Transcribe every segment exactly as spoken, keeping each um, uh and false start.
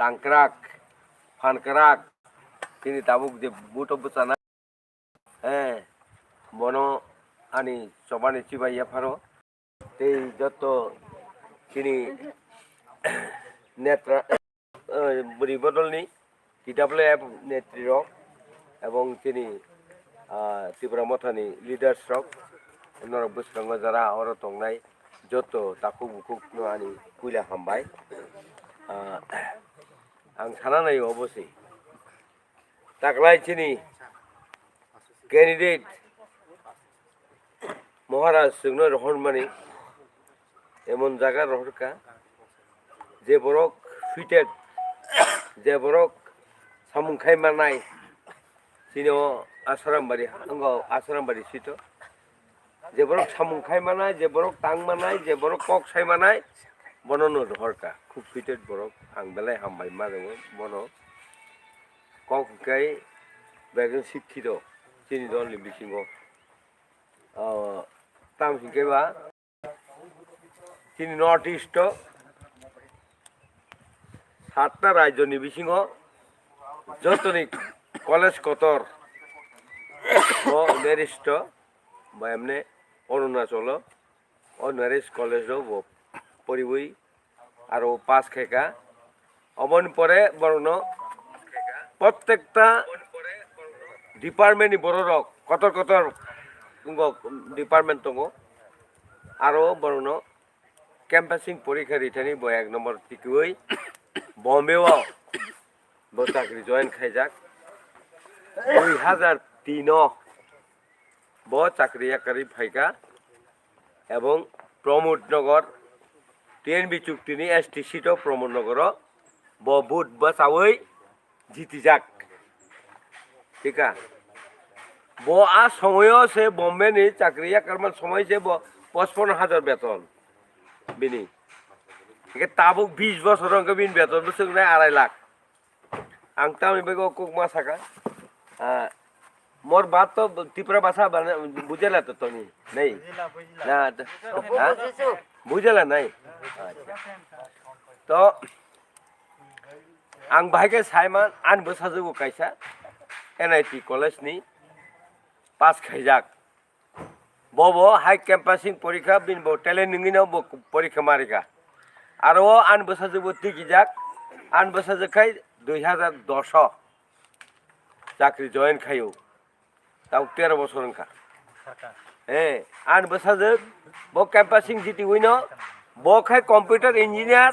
tangkrak, phankrak, chini tabuk je buto bwchana, eh, bono ani chobani chibai yapharo. Tei joto chini netra, eh, bwrwi bodolni T W F netrirok ebong chini, ah, Tipra Mothani leaders rok, norok bwskango jara oro tongnai joto takhuk bukhukno ani puila hambai. Ah, ang sana naio obo se. Taklai chini candidate Maharaj chwngno rohormani emon jaga rohorkha, je borok fitted, je borok samung khai manai, chini o Asarambari, wngkha Asarambari seat o. Je borok samung khai manai, je borok tang manai, je borok kok sai manai, bono no rohorkha. Khub fitted borok, ang belai hambai ma ringo bono. Kok hwnkhe bwswk sikkito chini dolni bisingo. O, tamo hwnkhe ba chini North East o satta rajyoni bisingo jotoni college kotor bo nearest o, ba emne Arunachal o, o nearest college o bo poriwi aro pass khaikha. Oboni pore borokno prottekta department ni bororok kotor kotor wngkha, department tongo, aro borokno campassing porikha rithani bo ek number tikiwi Bombay o bo chakri join khaijak. Dui hazar tin o bo chakri yakarwi phaikha ebong Pramod Nagar T N B chukti ni S T seat o Pramod Nagar o bo vote bwchawi jitijak. Thika. Bo a somoyo se Bombay ni chakri yakarman somoi se bo pochpon hajar beton bini. Hingke tabuk bis bosor hingke bini beton bwswk nai arai lakh. Ang tamni bagwi o kok ma saka. Ah, mor baat to Tipra bhasha bana-, bujela to toni, nahi? Bujela, bujela. Na, to, ha? Bujela nahi? Acha. To, ang bahai khe saiman, ani bwsajwk bo kaisa N I T college ni pass khaijak. Bobo hai campassing porikha, bini bo talent nungwi no bo porikha marikha. Aro o ani bwsajwk bo tikijak, ani bwsajwk khai dui hazar dos o chakri join khaio. Tau tero bosor wngkha. Eh, ani bwsajwk bo campassing jitiwi no, bo khai computer engineer,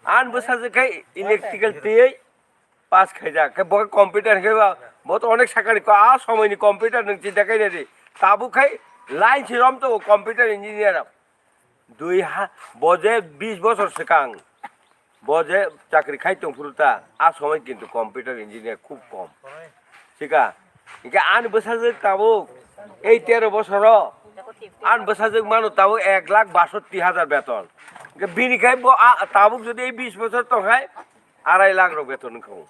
ani bwsajwk khai electrical twiwi pass khaijak, khe bo computer khe ba, bo to onek sakani ko, a somoini computer nwng chinta khainai di. Tabuk khai line si rom to computer engineer. Dui ha, bo je bis bosor swkang, bo je chakri khai tong phuru ta, a somoi kintu computer engineer khub kom. Sika, hingke ani bwsajwk tabuk, ei tero bosoro, ani bwsajwk mano tabuk ek lakh basotti hajar beton. Hingke bini khai bo a, tabuk jodi ei bis bosor tong khai, arai lakh rok beton wngkha o.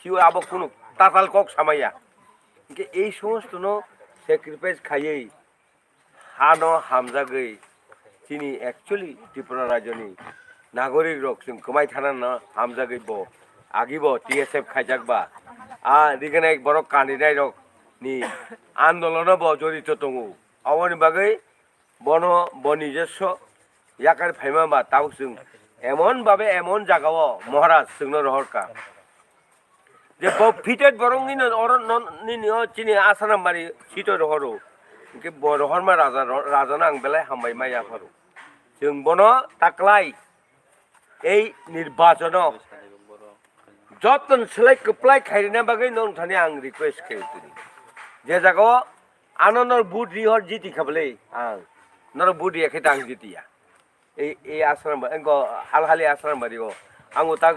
Sio abo kunu tatal kok samaya. Hingke ei somostono sacrifice khaiwi hano hamjagwi chini actually Tripura rajyoni nagorik rok chwng kwmai thana no hamjagwi bo agi bo T S F khaijak ba a riganai borok kandinai rok ni andolono bo jorito tongo. Aboni bagwi bono bo nijosso yakar phaima ba tabuk chwng emon babe emon jagao Maharaj chwngno rohorkha. Je bo fitted borok nini oro non nini o chini Asana mari sito rohoro. Hingke bo rohorma raja ro-, raja no ang belai hambai ma yapharo. Chwng bono taklai ei nirbachono joton swlai kwplai khairina bagwi nong thani ang request khe tini. Je jagao ano nor vote rihor jiti khablai ang. Nor vote riyakhe ta ang jitiya. Ei, ei Asrambari, engko Halhali Asrambari o. Ang o tak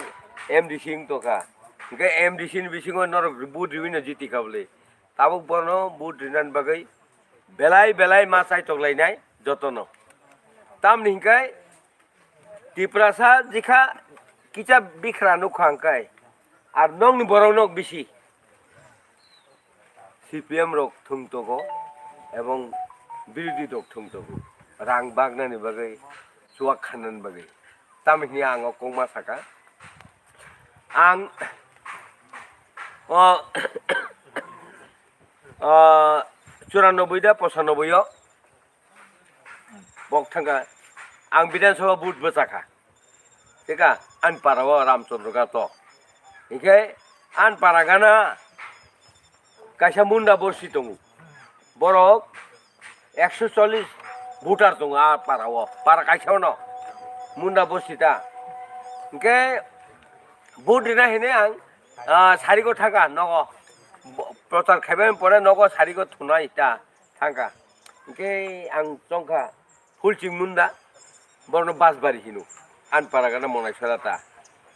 M D C wng tongkha. Hingke M D C ni bisingo norok vote riwi no jiti kha bwle. Tabuk bono vote rinani bagwi belai belai ma chaitok lainai jotono. Tamni hingke Tiprasa jikha kisa bikhra nukha hingkai. Ar nokni borok nok bisi. C P M rok thwng tongo ebong birodhi rok thwng tongo, rang bagnani bagwi, chuak khanani bagwi. Tamoni hwnwi ang o kokma saka, Ang o o churanobboi da pochannobboi o bok thangkha, ang Bidhan Sabha vote bwchakha. Thika, ani para o Ramchandra Gato. Hinkhe ani para gana kaisa Munda bosti tongo. Borok ekso chollish voter tongo a para o. Para kaisa ono Munda bosti ta. Hinkhe vote rina hinwi ang, ah, sarigo thangkha nogo. Bo-, prochar khaibai pore nogo sarigo thunai ta thangkha. Hinkhe ang chongkha. Hulching Munda, borokno Basbari hino. Ani para gana Monai Sora ta.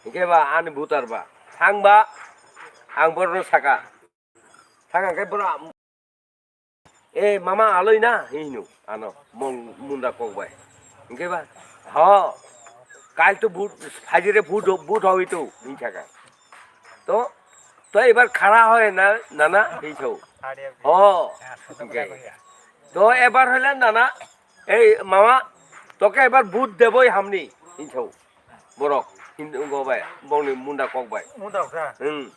Hinkhe ba ani voter ba. Thang ba, ang borokno saka. Thang khe borok, "Eh, mama aloi na?" hino. Ano, Mon-, Munda kok bai. Hinkhe ba, "Ho, kail to vote, phaijire vote, vote hoi to," hin saka. To, to ebar khara hoy na, nana, hin so. Ho, hinkhe. To ebar hoile nana, "Ei mama, toke ebar vote deboi hamni," hinso borok, hin-, wngkha bai, bongni Munda kok bai. Munda kok sa? Hmm.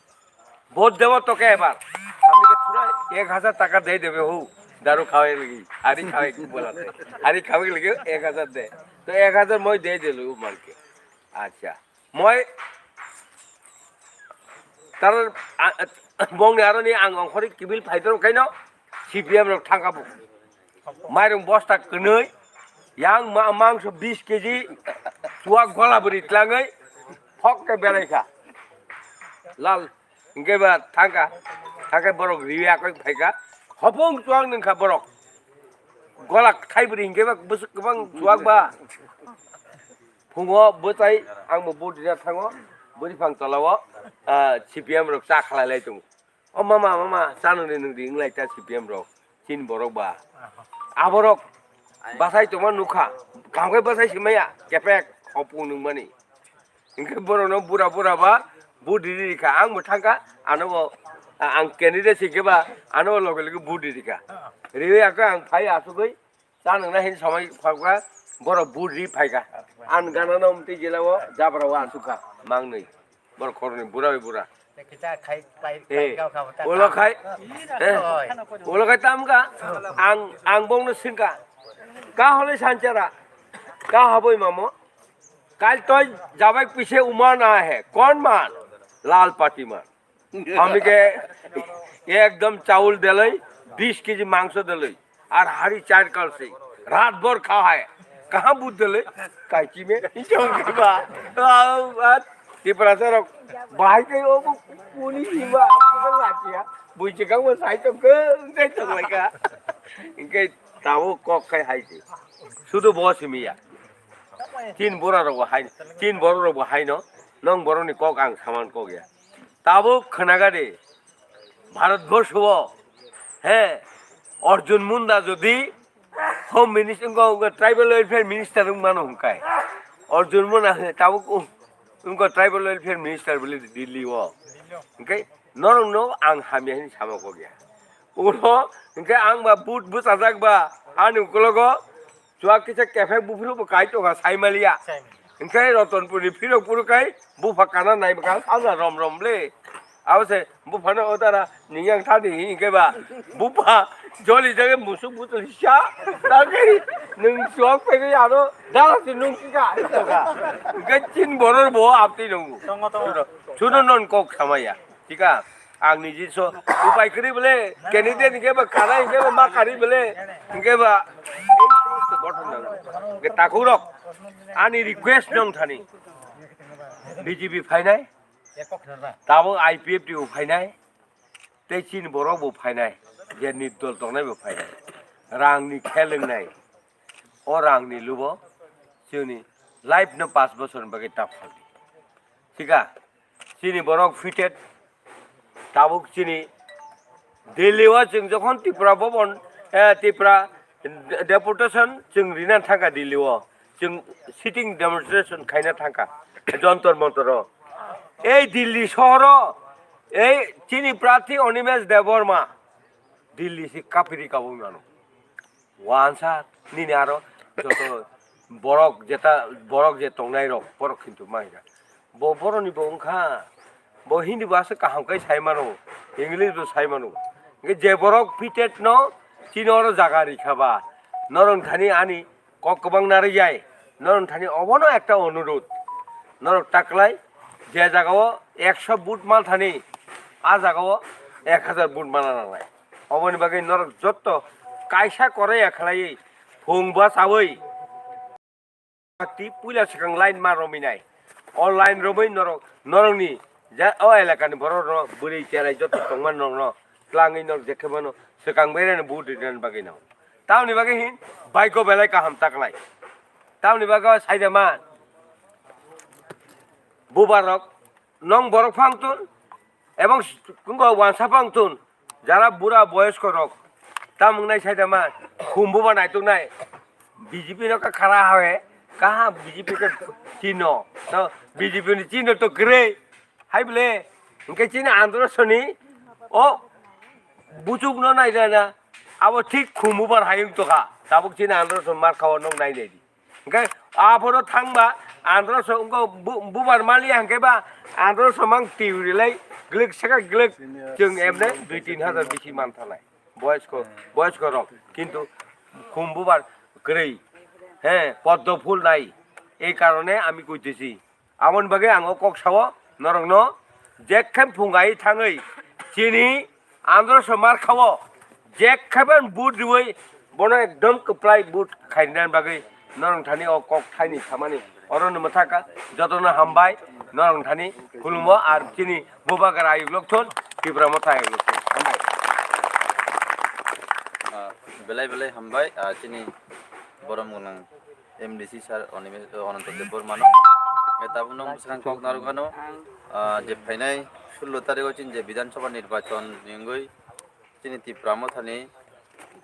"Vote debo toke ebar. Hamni ke thura ek hajar taka de debe ho. Daru khawe lagi, hari khawe ki bola te. Hari khawe lagi ek hajar de. To ek hajar moi de de lu manke." Acha. Moi tarar, a, a, bongni aroni ang ongkhorwi kibil phaidoro kaino C P M rok thangkha bo. Mairung bosta kwnwi, yang ma-, mangso bis keji, chuak gola bwrwi tlangwi, phok khe belaikha. Lal, hinkhe ba thangkha, thangkhe borok riwi akwk phaikha, hopung chuak nwngkha borok. Gola thai bwrwi hinkhe ba bwswk kwbang chuak ba. Phungo bwtai ang bo vote rina thango, bwrwiphang tola o, ah, C P M rok cha khalai lai tongo. "O mama, mama, cha nung di, nung di," wng lai ta C P M rok, chini borok ba. Aborok bachai tongma nukha, kaham khe bachai si maya, kepek, hopung nungmani. Hinkhe borokno bura bura ba vote riri rikha, ang bo thangkha, ano bo, ah, ang candidate hinkhe ba, ano bo loge loge vote riri rikha. Riwi akwk ang phai asugwi, Cha nungna hin samai phakha, borok vote ri phaikha. Ang gana no umtwi jila o jabra o asukha, mangnwi. Borok khoroknwi bura bai bura. Te kisa khai pai, eh, pai kau kha ta ulo ta. Khai, eh, oi. Ulo khai tamkha, ang, ang bongno swngkha. Ka hole sanchara, ka haboi mamo? Kal toi jabai pise uma na hai, kon man? Lal pati man. Hami ke ekdom chawul deloi, bis keji mangso deloi, ar hari char kalsi, rat bhor kha hai. Kaha vote deloi? Kaichi me, chong ba. Tipra sarok, bahai ke o bu kuni hiba, ang ko lachia. Bui chikang bo sai tong ke, sai tong lai ka. Ingke tabo kok khai hai se. Sudu bo simi ya. Tin bora rok bo hai, tin borok rok bo hai no. Nong borok ni kok ang saman kok ya. Tabuk khwnaga de, Bharatborsho o, he, Arjun Munda jodi Home Minister, wngkha, wngkha Tribal Welfare Minister wng mano hwnkhe, Arjun Munda he tabuk wng-, wngkha Tribal Welfare Minister bole Delhi o. Hwnkhe norok no ang hamya hini sama kok ya. Ulo hwnkhe ang ba vote bwchajak ba, ani ukologo Chuak kisa kephek buphuru bo kai tongkha, sai maliya. Sai maliya. Hingke Rotonpur ni phirok phuru kai bupha kana nai bwkha, salsa rom rom le. Abo se bupha no otara ningyang thani hingke ba. Bupha joli jage musuk butul sa. Tangke nung chuak pegwi aro dala si nung kika tongkha. Hingke chin boror bo apti nungu. Tongo, tongo. Chuno non kok samaya. Thika, ang niji so upai kwrwi bole, candidate hingke ba kanai hingke ba ma kari bole, hingke ba ei somosto gothon nango. Hingke takhuk rok, ani request nong thani, B J P phainai, tabuk I P F T bo phainai, tei chini borok bo phainai, je nirdol tongnai bo phainai, rang ni khel wngnai, o rang ni lubo chini life no pash bosor ni bagwi ta phaldi. Thika, chini borok fitted, tabuk chini Delhi o chwng jokhon Tripura Bhaban, eh, Tripura Deputation chwng rina thangkha Delhi o, chwng sitting demonstration khaina thangkha Jantar Mantar o. Ei Delhi sohor o, ei chini prarthi Animesh Debbarma Delhi si kapiri kabui mano. Wansa nini aro joto borok jeta, borok je tongnai rok, borok hintu maira. Bo boroni bo wngkha, Bo Hindi bo aswk kaham khe sai mano, English bo sai mano. Hwnkhe je borok fitted no chini oro jaga rikha ba, norok thani ani kok kwbang narwkjai, norok thani obono ekta onurudh, norok taklai je jagao ekso vote man thani, a jagao ek hazar vote mana nangnai. Oboni bagwi norok jotto kaisa koroi ya khlaiwi phung ba chawi. Ti puila swkang line ma romwi nai. O line romwi norok, norokni ja, o elakani borok no bwrwi cherai joto tongma norokno tlangwi norok jekhe mano swkang berani vote rinani bagwi no. Tamoni bagwi hin baiko belai kaham taklai. Tamoni bagwi o saida ma bubarok nong borok phang tun, ebong s-, wngkha wansa phang tun, jara bura boyosko rok, tamung nai sai tama, khumbu ba naituk nai, B J P no ka khara hawe, kaha B J P ka chino, to B J P ni chino to kwrwi, hai bole, hwnkhe chini andro soni, o buchuk no nai na, abo thik khumbu bar hayung to kha, tabuk chini andro son mar khawa nok nai nai di. Hwnkhe aphoro thangba andro so wngkha bu-, bubar maliya hwnkhe ba andro so mang tiwi rilai glik saka glik chwng emne dui tin hazar bisi man thanai. Boyosko, boyosko rok. Kintu khum bubar kwrwi. He, poddo phul nai. Ei karone ami kuitisi. Aboni bagwi ang o kok sao norokno jekhe phungai thangwi chini andro so mar khao jekhe ban but riwi bono ekdom kwplai but khainani bagwi norok thani o kok thaini samani oro no mwthaka jotono hambai norok thani khulumo ar chini bubagra ayuk lokthon Tipra motha ayuk lokthon hambai. Ah, belai belai hambai, ah, chini borom gwnang M D C sir Onime-, Ononto Debbarmano. E tabukno bwskango kok narwkano, ah, je phainai sullo tarigo chini je Bidhan Sabha nirbachon ni wngwi chini Tipra mothani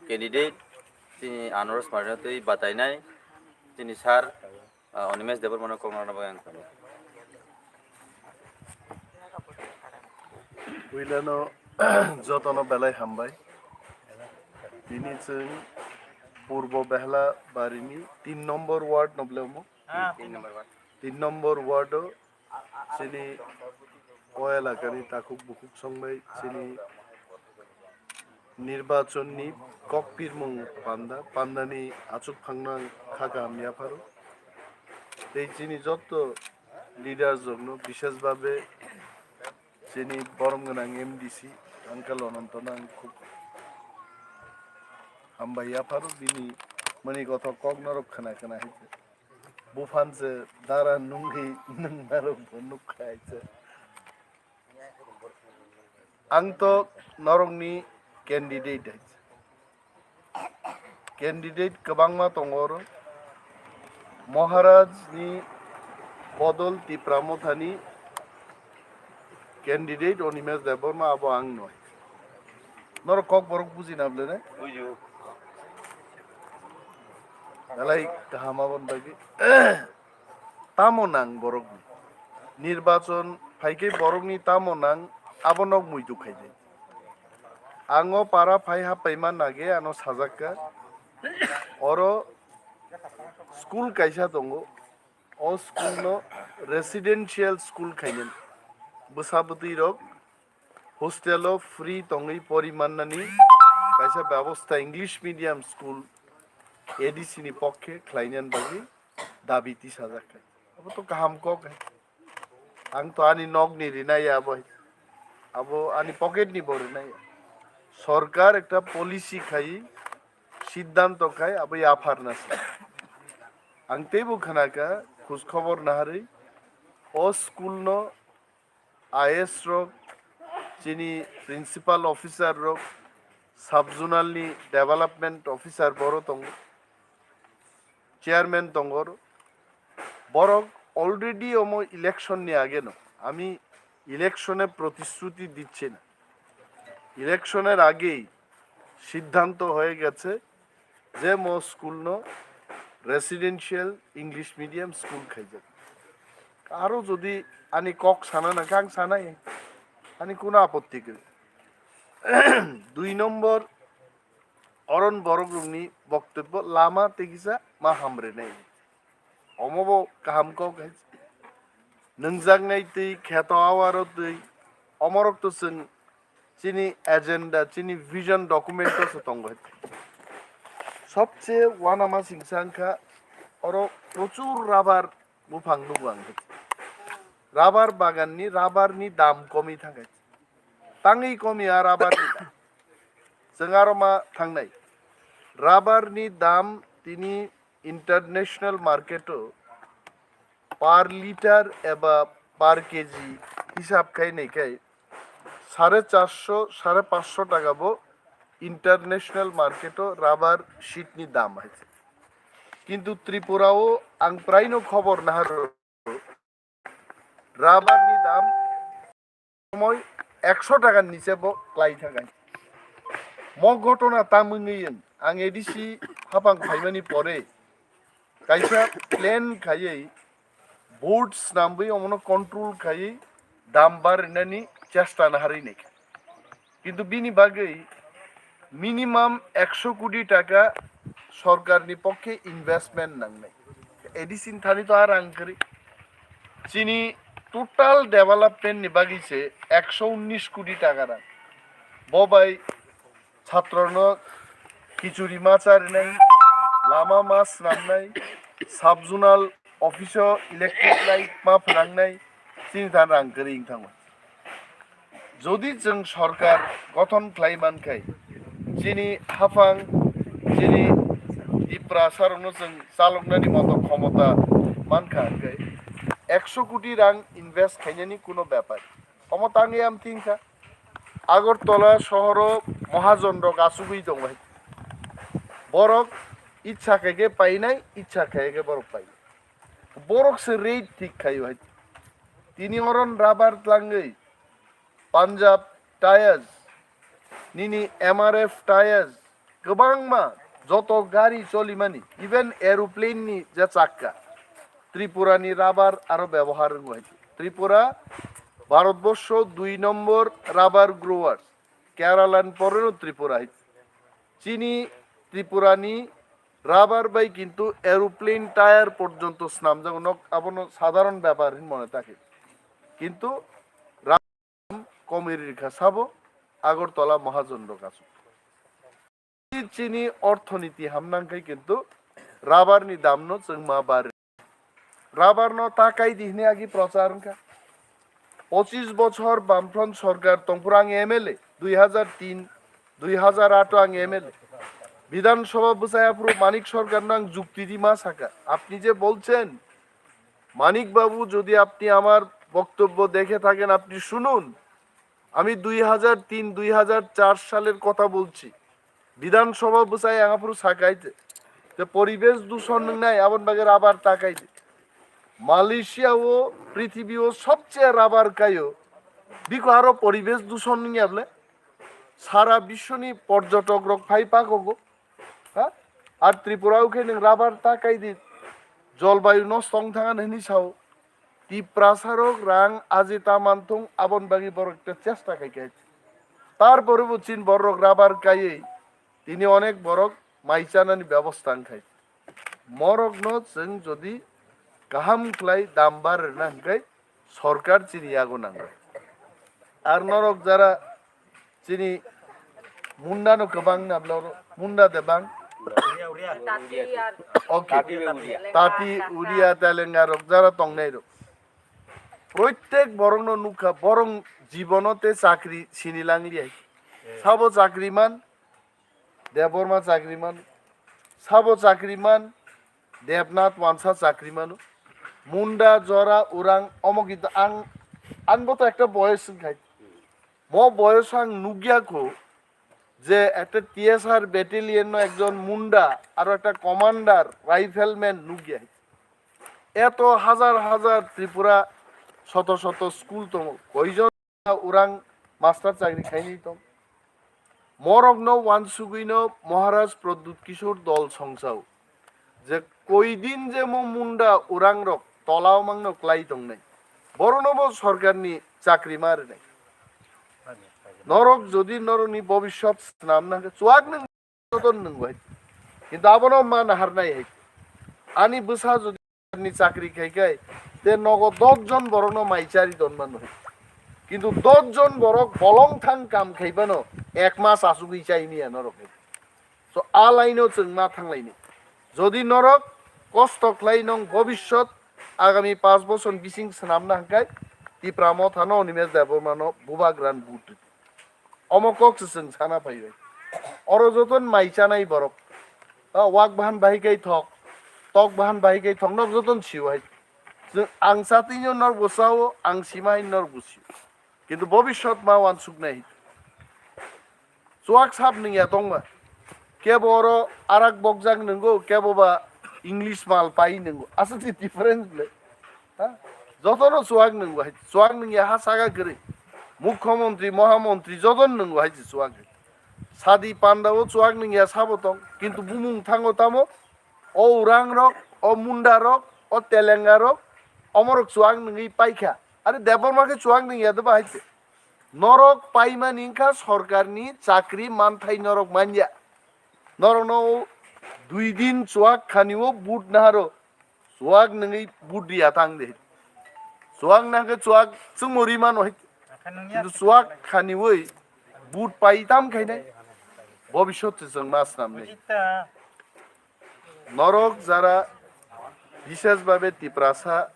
candidate chini Anurosh Marino twi batainai chini sir, ah, Onimesh Debbarmano kok narwkna bagwi ang kha. Puilano jotono belai hambai. Tini chwng Purbo Behla barini tin nombor ward no bole omo? Ah, tin nombor ward. Tin nombor ward o chini o elakani takhuk bukhuk songbai chini nirbachon ni kok pirmung panda, pandani achuk phangno ang kha kaham yapharo. Tei chini jotto leaders rokno, bishesh bhabe chini borom gwnang M D C uncle Onontono ang khub hambai yapharo, bini mani kothok kok norok khna khna hai se. Buphan se dara nungwi nungmarok bo nukha hai se. Ang to norokni candidate hai se. Candidate kwbangma tongo oro. Maharaj ni bodol Tipra mothani candidate Onimesh Debbarma abo ang noi. Norok kok borok buji na bole ne? Bujo. Belai kaham aboni bagwi. Tamo nang borokni? Nirbachon phaikhe borokni tamo nang, abo nok muitu khaidi. Ang o para phai happaima nage ano sajakka. Oro school kaisa tongo. O school no residential school khainani. Bwsa bwtwi rok hostel o free tongwi pori mannani kaisa bebosta English medium school A D C ni pokkhe khlainani bagwi dabi tisajak kha. Abo to kaham kok hai. Ang to ani nokni rinai ya abo hai. Abo ani pocket ni bo rinai ya. Sorkar ekta policy khai, siddhanto khai, abo yapharna se. Ang teibo khnakha, khoj khobor naharwi, o school no I A S rok, chini principal officer rok, sub zonal ni development officer boro tongo, chairman tongo, borok already omo election ni age no, ami election e protishruti dicche na, election er agei siddhanto hoye geche, je mo school no residential English medium school khaijak. Aro jodi ani kok sana nangkha ang sanai, ani kuno apotti kwrwi. Dui nombor, oron borok rokni boktobbo lama tei kisa ma hamrenai. Omo bo kaham kok hai. Nungjaknai twi, kheto awaro twi, Omorok to chwng chini agenda, chini vision document o se tongo. Sobse wanama singsa wngkha oro prochur rubber buphang nugo ang. Rubber bagan ni rubber ni dam komi thangkha. Tangwi komi a rubber ni dam. Chwng aro ma thangnai. Rubber ni dam tini international market o per litre eba per K G hisab khai nai khai sare charsho, sare panchsho taka bo international market o rubber sheet ni dam hai. Kintu Tripura o ang prai no khobor nahar rubber ni dam somoi ekso taka niche bo klai thangkha. Mo ghotona tamungwi ang A D C hapang phaimani pore kaisa plan khaiwi board snamwi omono control khaiwi dam barinani chesta naharwi naikha. Kintu bini bagwi minimum ekso koti taka sorkarni pokhe investment nangnai. A D C ni thani to ar ang kwrwi. Chini total development ni bagwi se ekso unnish koti taka rang. Bo bai chhatrono khichuri ma charinai, lama ma swnamnai, sub-zonal office o electric light ma phwnangnai, chini thani rang kwrwi wng thango. Jodi chwng sorkar gothon khlai mankhai, chini haphang, chini Tiprasarokno chwng chaloknani moto khomota mankha hwnkhe, ekso koti rang invest khainani kuno bepar. Omo tangwi am thingkha, Agartala sohoro mahajon rok achugwi tongo hai. Borok ichha khai khe painai, ichha khai khe borok painai. Borok se rate thik khaio hai. Tini oron rubber tlangwi Punjab tires, nini M R F tires, kwbangma joto gari cholimani, even aeroplane ni je chakka, Tripura ni rubber aro bebohar wngo hai. Tripura Bharatborsho dui nombor rubber growers, Kerala ni pore no Tripura hai. Chini Tripura ni rubber bai kintu aeroplane tire porjonto swnamjago, nok abono sadharon bepar hin mone ta khe. Kintu komwi rikha sabo Agartala mahajon rok aswk. Chini orthoniti hamnang khai kintu rubber ni dam no chwng ma bar. Rubber no ta kai di hwnwi agi prochar wngkha. Pochis bochor Bamfront sorkar tongphuru ang M L A, dui hazar tin, dui hazar ato ang M L A. Bidhan Sabha bwsai aphuru Manik Sarkar no ang jukti di ma saka. Apni je bolchen, Manik Babu, jodi apni amar boktobbo dekhe thaken, apni shunun. Ami dui hazar tin, dui hazar char saler kotha bolchi. Bidhan Sabha bwsai ang aphuru sakai te. Te poribesh dushon wngnai, aboni bagwi rubber ta kai de. Malaysia o, prithibi o sobcheye rubber kaio. Biko aro poribesh dushon wngya bole? Sara biswoni porjotok rok phai pakogo. Ha? Ar Tripura o khe nwng rubber ta kai di, jolbayu nosto wng thang ani hwnwi sao. Tiprasa rok rang aji ta man thung, aboni bagwi borok ekta chesta khai khe. Tarpore bo chin borok rubber kaiwi tini onek borok mai chanani bebosta wng khai. Morokno chwng jodi kaham khlai dam bar rwna hwnkhe sorkar chini yago nango. Ar norok jara chini munda no kwbang na blo, munda de bang. Tati ar Okay. Tati be uria. Tati, uria, telenga rok jara tongnai rok. Proitek borok no nukha, borok jibono te chakri sini langli hai. Sabo chakri man, Debbarma chakri man, sabo chakri man, Debnath Wansa chakri mano. Munda, jora, orang, omo kintu ang, ang bo to ekta boyos wngkhai. Mo boyos ang nukya kho je ekta T S R battalion no ekjon munda aro ekta commander, rifleman nukya. Eto hajar hajar Tripura, shoto shoto school tongo. Koijon orang master chakri khaini tong. Morokno wansugwino Maharaj Pradyut Kishore dol songsao je koidin je mo munda orang rok tolao mangno klai tongnai. Borono bo sorkarni chakri ma rwnai. Norok jodi norokni bobiswt swnamna hwnkhe chuak nwng joton nwng bai. Kintu abono ma naharnai hai. Ani bwsa jodi ni chakri khai khai te nogo dos jon borokno mai chari ton mano hai. Kintu dos jon borok bolong thang kam khaibano ek mas asugwi chai miya norok. So a line o chwng ma thanglaini. Jodi norok kosto khlai nong bobishot agami panch bochor bising swnamna hwnkhe Tipra Motha no Animesh Debbarma no bubagra ni vote rwdi. Omo kok se chwng sana phaibai. Oro joton mai chanai borok. Ah, wak bahan bahai kai thok, tok bahan bahai kai thok, nor joton sio hai. Chwng ang chatwino nor bo chao, ang sima hai nor bo sio. Kintu bobishot ma wansuk nai. Chuak sap nung ya tongma. Kebo oro arak bokjak nungo, kebo ba English mal pai nungo. Aswk si difference le. Ha? Jotono chuak nungo hai. Chuak nung ya ha saga kwrwi. Mukhyamantri, mohamantri jotono nungo hai si chuak hai. Sadi panda o chuak nung ya sabo tong. Kintu bumung thango tamo. O urang rok, o munda rok, o telenga rok, omorok chuak nungwi paikha. Are Debbarma khe chuak nung ya de ba hai se. Norok paimani wngkha sorkarni chakri manthai norok manya. Norokno dui din chuak khani o but naharo. Chuak nungwi but riya tang de. Chuak nangkhe chuak chwngmo ri mano hai. Kintu chuak khani oi but pai tam khainai. Bobishot se chwng ma swnam nai. Norok jara bishesh babe Tiprasa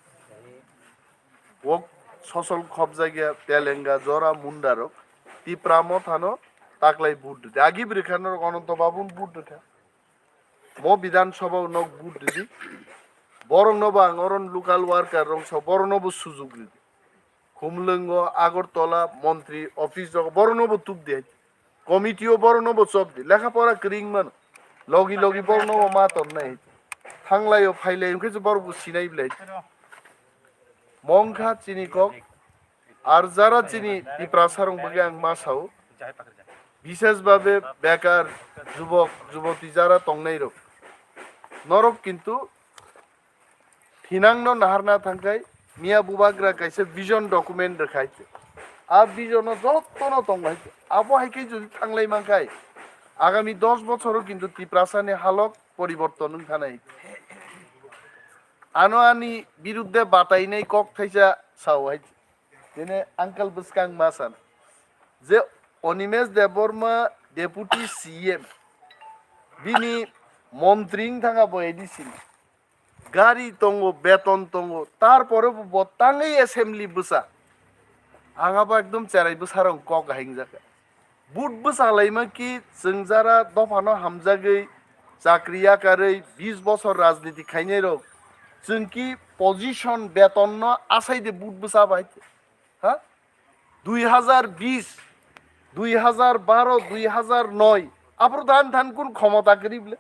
wok sosol khobjakya telenga jora munda rok Tipra Mothano taklai but rwdi. Agi bwrwi kha norok Ananto Babun but rwkha. Mo Bidhan Sabha o nok but rwdi. Borok no bo ang oron local worker rok so borok no bo sujuk rwdi. Khumlwngo, Agartala, montri office rok borok no bo tubdi hai. Committee o borok no bo chopdi. Lekha pora kwrwi wng mano. Logi logi borok no bo ma tonnai hai. Thanglai o phailai wngkhe se borok bo sinai bilai. Mongkha chini kok. Ar jara chini Tiprasa rok bagwi ang ma sao. Bishesh babe bekar jubok juboti jara tongnai rok. Norok kintu Thinangno naharna thangkhai miya bubagra kaisa vision document rwkhai. A vision o jotono tonglai. Abo hai khe jodi thanglai mankhai agami dos bochoro kintu Tiprasani halok poriborton wng thanai. Ano ani birudde batainai kok thaisa sao hai. Tene uncle bwskang ma san je Animesh Debbarma deputy C M bini montri wng thanga bo A D C ni. Gari tongo, beton tongo, tarpore bo, bo tangwi assembly bwsa. Ang abo ekdom cherai bwsarok kok hingjak. But bwsa laima ki chwng jara dophano hamjagwi chakri yakarwi bis bosor rajniti khainai rok. Chwng ki position beton no asai de but bwsa bai. Ha? Dui hazar bis, dui hazar baro, dui hazar noi. Aphuru than than kun khomota kwrwi bwle.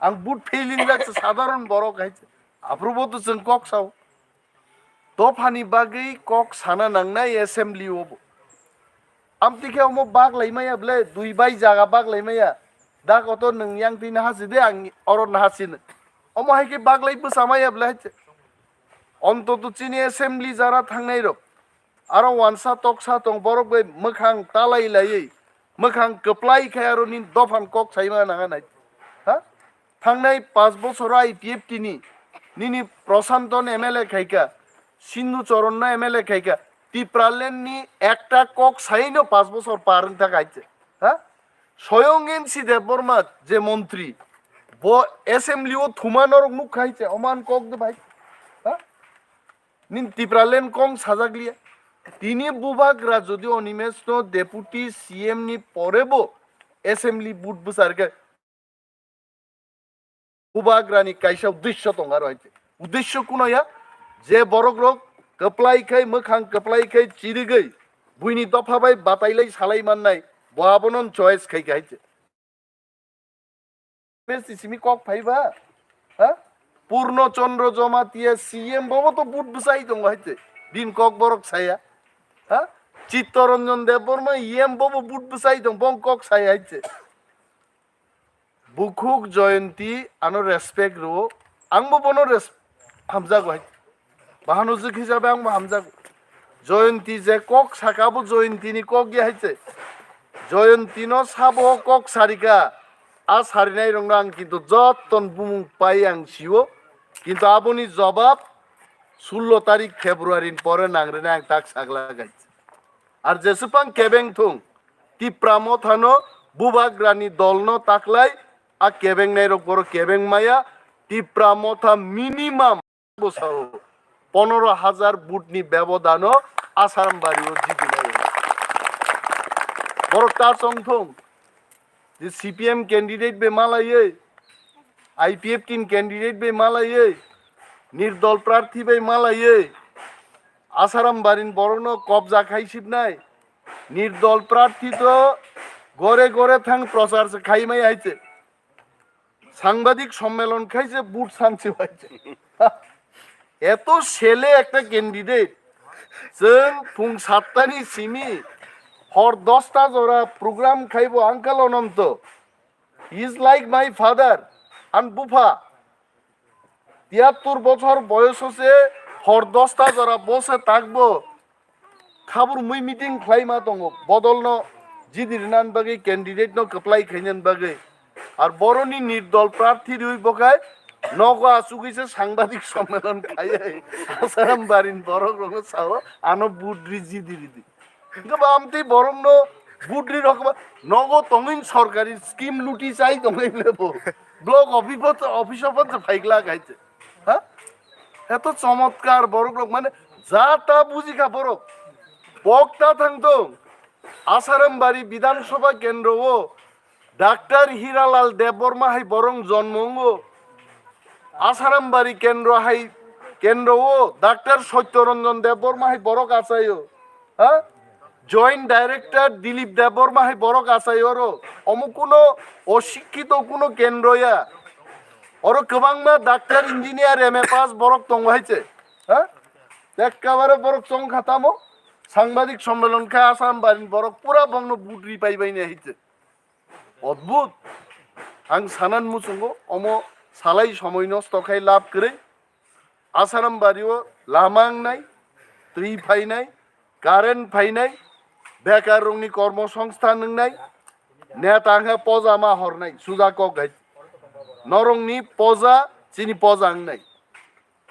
Ang but failing jak se sadharon borok hai se. Aphuru bo to chwng kok sao. Dophani bagwi kok sana nangnai assembly o bo. Amtwi khe omo bak lai maya bwle, dui bai jaga bak lai maya. Da koto nwng yang twi naha si de, ang oro naha si no. Omo hai khe bak lai bwsa maya bwle hai se. Ontoto chini assembly jara thangnai rok. Aro wansa toksa tong borok bai mwkhang talai laiwi, mwkhang kwplai khai aro nini dophan kok saima nang nai. Ha? Thangnai panch bochor I P F T ni nini Prashanton M L A khaika, Sindhu Charan no M L A khaika, Tipraland ni ekta kok saino panch bochor par wng thaka hai se. Ha? Soyong N C Debbarma je montri, bo assembly o thuma norok nuk khai se, oman kok de bhai. Ha? Nini Tipraland kong sajak liya. Tini bubagra jodi Animesh no deputy C M ni pore bo assembly but bwsar khe bubagra ni kaisa uddesho tong aro hai se. Uddesho kuno ya je borok rok kwplai khai mwkhang kwplai khai chirigwi buini dopha bai batailai salai mannai bo abono choice khai khai se. Besi simi kok phaiba? Ha? Purno Chandra Jamatia C M bobo to but bwsai tongo hai se. Bin kok borok saya. Ha? Chittaranjan Debbarma E M bobo but bwsai tong bong kok saya hai se. Bukhuk Jayanti ano respect rwo. Ang bo bono res-, hamjago hai. Bahano jwk hisabe ang bo hamjago. Jayanti je kok saka bo Jayanti ni kok ya hai se. Jayanti no sabo kok sarika. A sarinai rokno ang kintu jotton bumung pai ang sio. Kintu aboni jobab sullo tarik February ni pore nangrinai ang tak sagla gai. Ar jeswpang kebeng thung, Tipra Mothano, Bubagrani dolno taklai, a kebeng nairok borok kebeng maya, Tipra Motha minimum bwsao pondro hajar vote ni bebodano Asaram Bari o jidi nai. Borok ta chong thung, je C P M candidate bai malaiwi, I P F T ni candidate bai malaiwi, nirdol prarthi bai malaiwi, Asaram Barin borokno kobja khai sibnai, nirdol prarthi to gore gore thang prochar se khai mai hai se. Sangbadik sommelon khai se vote sansi hai se. Eto sele ekta candidate, chwng phung sattani simi hor dosta jora program khaibo uncle Ononto. He is like my father, an bupha. Tiyattur bochor boyoso se hor dosta jora bose takbo. Khabur mui meeting khlai ma tongo, bodol no jidi rinan bagwi, candidate no kwplai khainan bagwi. Ar boroni nirdol prarthi riwi bokhai nogo asugwi se sangbadik sommelon khaiwi Asaram Barin borok rokno sao, ano vote ri jidi ridi. Hingke ba amtwi borokno budri rokba nogo tongwin sorkari scheme luti chai tongwin lebo. Block office office o phai glak hai se. Ha? Eto chomotkar borok rok mane ja ta buji kha borok. Pok ta thang tong. Asaram Bari Bidhan Sabha kendro o Doctor Hiralal Debbarma hai borok jonmo wngo. Asaram Bari kendro hai, kendro o Doctor Satya Ranjan Debbarma hai borok achaio. Ha? Joint Director Dilip Debbarma hai borok achaio oro. Omo kuno osikkito kuno kendro ya. Oro kwbangma doctor, engineer, M A pass borok tongo hai se. Ha? Ekkabare borok chong kha tamo. Sangbadik sommelon kha Asaram Barin borok pura bongno budri pai bai ne hai se. Odbhut. Ang sanan muchungo, omo salai somoi nosto khai lab kwrwi. Asaram Bari o lama wngnai, twi phainai, current phainai, bekar rokni kormo songsthan wngnai, neta wngkha poja ma hornai, suja kok hai. Norokni poja, chini poja wngnai.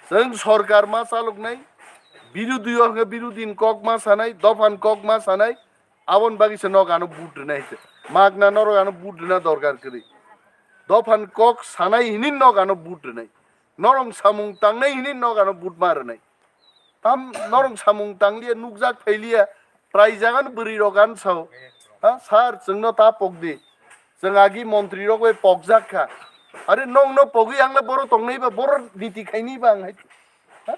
Chwng sorkar ma chaloknai, birodhi o hwnkhe birodhi ni kok ma sanai, dopha ni kok ma sanai, aboni bagwi se nok ano vote rwnai se. Magna norok ano vote rwna dorkar kwrwi. Dopha ni kok sanai hwnwi nok ano vote rwnai. Norok samung tangnai hwnwi nok ano vote ma rwnai. Tam norok samung tangliya, nukjak phailiya, Prai jagan bwrwi rok gan sao, ha, sir, chwngno ta pok di. Chwng agi montri rok bai pokjak kha. Are nongno pogwi ang le boro tongnai ba, boro niti khaini ba ang hai. Ha?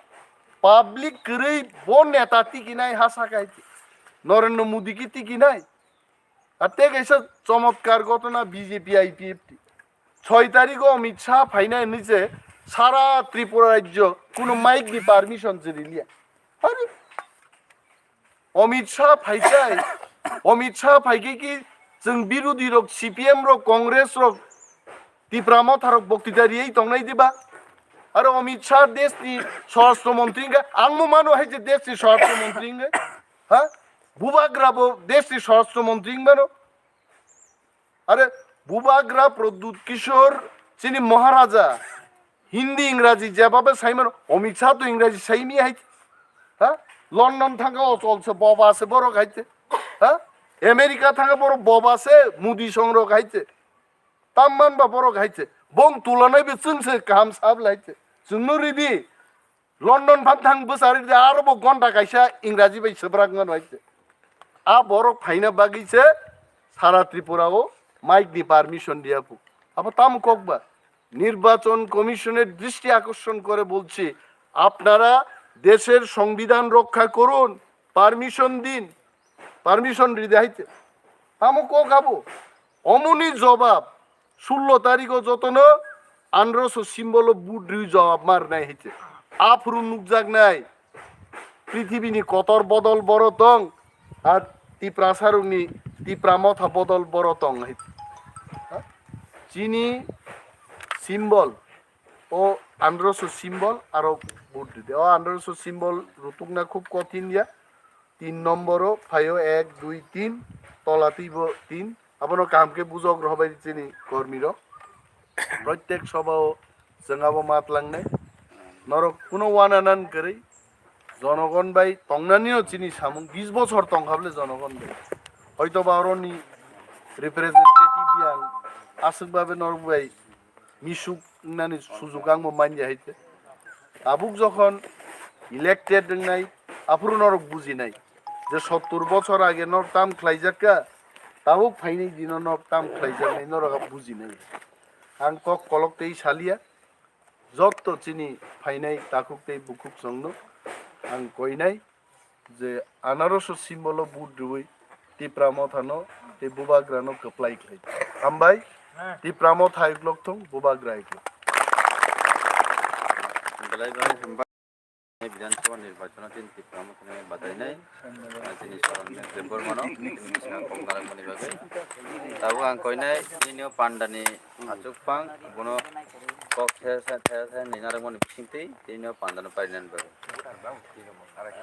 Public kwrwi bo neta tikinai ha saka hai. Narendra Modi ki tikinai. Ar te kaisa chomotkar gotona B J P I P F T. Soi tarikh o Amit Shah phainai hinwi se sara Tripura rajyo kuno mic ni permission se riliya. Are Amit Shah phaichai, Amit Shah phaikhe ki chwng birodhi rok, C P M rok, Congress rok, Tipra Motha rok boktita riwi tongnai diba? Aro Amit Shah desh ni Swarashtra Mantri wngkha, ang mo mano hai je desh ni Swarashtra Mantri wngkha, ha? Bubagra bo desh ni Swarashtra Mantri wngmano. Are Bubagra Pradyut Kishore chini Maharaja Hindi Ingraji jeba bai saimano, Amit Shah to Ingraji saimi hai. Ha? London thangkha ochol se boba se borok hai te. Ha? America thangkha borok boba se Modi songrok hai te. Tam man ba borok hai te. Bong tulanai be chwng se kaham sab lai te. Chwngno ridi. London phan thang bwsari de aro bo gonta kaisa Ingraji bai swbrak mano hai se. A borok phaina bagwi se sara Tripura o mic ni permission diya pu. Abo tamo kok ba? নির্বাচন কমিশনের দৃষ্টি আকর্ষণ করে বলছি, আপনারা দেশের সংবিধান রক্ষা করুন, পারমিশন দিন, পারমিশন দিতে হইতে। Tamo kok abo? Omoni jobab sullo tarikh o jotono androso symbol o vote rwi jobab mar nai hite. Aphuru nukjak nai. Prithibini kotor bodol boro tong, ar Tiprasarokni Tipra Motha bodol boro tong hite. Chini symbol o androso symbol aro vote ride. O androso symbol rutukna khub kothin ya. Tin nomboro phaio ek, dui, tin, tola twibo tin. Abono kaham khe bujok rohobai chini kormirok. Protek sobao chwng abo ma tlangnai. Norok kuno wananan kwrwi. Jonogon bai tongnanino chini samung bis bochor tongkha bole jonogon bai. Hoito ba oroni representative yang aswk babe norok bai misuk wngnani sujuk angbo manya hai khe. Tabuk jokhon elected wngnai, aphuru norok bujinai je sottur bochor age norok tam khlaijak kha, tabuk phainai dino norok tam khlaijaknai norok bujinai. Ang kok kolok tei salia, jotto chini phainai takhuk tei bukhuk chwngno ang koinai je anarosho symbol o vote rwui Tipra Mothano tei Bubagrano kwplai khlai. Hambai, Tipra Motha iklok thung, Bubagra iklok. Belai belai hambai. Bidhan Sabha nirbachon o tini Tipra Mothani badainai, ah, tini Saran Debbarmano tini bising kok narwkmani bagwi. Tabuk ang koinai tini o pandani achukphang, bono kok the the the the ni narwkmani bisingtwi tini o pandano parinani bagwi.